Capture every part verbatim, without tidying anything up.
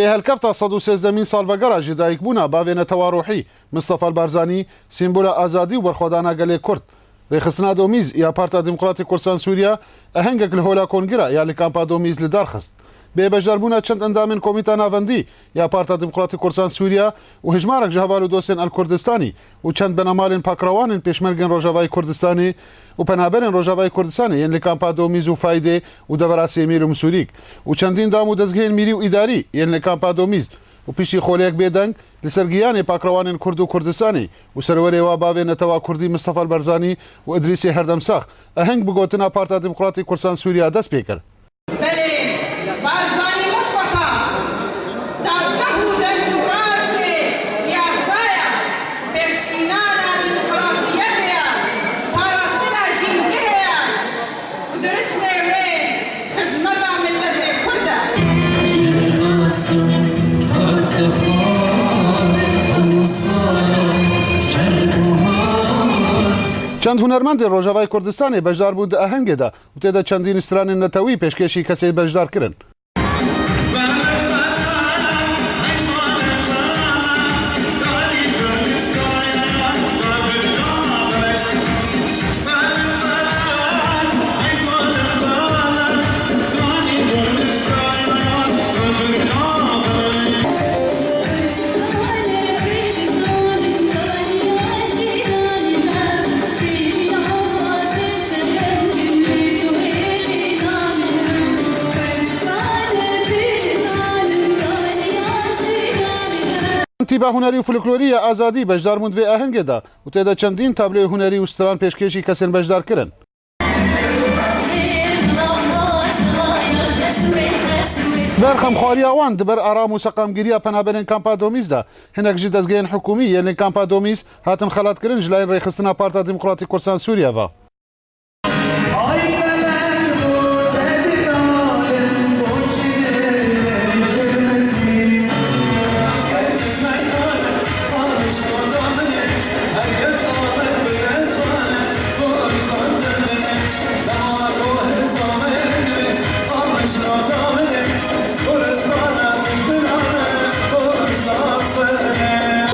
Ê helkefta sed û sêzdemîn salvegera ji dayikbûna bavê netewa ruhî Mistefa Barzanî, sîmbola azadî û berxwedana gelê Kurd. Rêxistina Domîz ya Parta Demokratîk Kurdistan Sûriye ehengek li Hola Kongira ya li Kampa Domîz li dar xist. Bê beşdarbûna çend endamên Komîta Navendî ya Parta Demokratîk Kurdistan Sûriye û hejmarek ji heval û dostên El Kurdistanî û çend benemalên pakrewanên pêşmergên Rojavayê Kurdistanê û penaberên Rojavayê Kurdistanê yên li Kampa Domîz û Faydê û devera Sêmîl û Misûrîk û çendîn dam û dezgehên mîrî û îdarî yên li Kampa Domîz û piştî xoleyek bêdeng li ser giyanê pakrewanên Kurd û Kurdistanê û serwerê wa bavê netewa Kurdî Mistefa Barzanî û Idrîsê Herdemsax eheng bi gotina Parta Demokratîk Kurdistan Sûriye dest pê kir. Belê, Barzanî Mistefa, dadgeh û dest û rastê yasaya, pêvkînana demokrasiyetê ya, parastina jîngehê ya û dirişmê wê xizmeta miletê Kurd e. Çend hunermendên Rojavayê Kurdistanê beşdar bûn di ehengê de û tê de çendîn stranên netewî pêşkêşî kesên beşdar kirin. Tîba hunerî û folklorî ya Azadî beşdar bûn di vê ehengê de û tê de çendîn tabloyê hunerî û stran pêşkêşî kesên beşdar kirin. Ber xemxwariya wan di ber aram û seqamgiriya penaberên Kampa Domîz de hinek ji dezgehên hikûmî yên li Kampa Domîz hatin xelatkirin ji layên Rêxistina Parta Demokratîk Kurdistan Sûriye ve.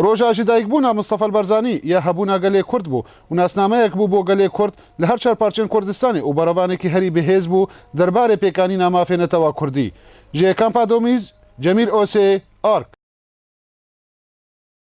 Roja ji dayikbûna Mistefa Barzanî ya hebûna gelê Kurd bû û nasnameyek bû bo gelê Kurd li her çar parçên Kurdistanê û berevanekî herî bihêz bû derbarê pêkanîna mafê netewa Kurdî. Ji Kampa Domîz, Cemîl Osê, Ark.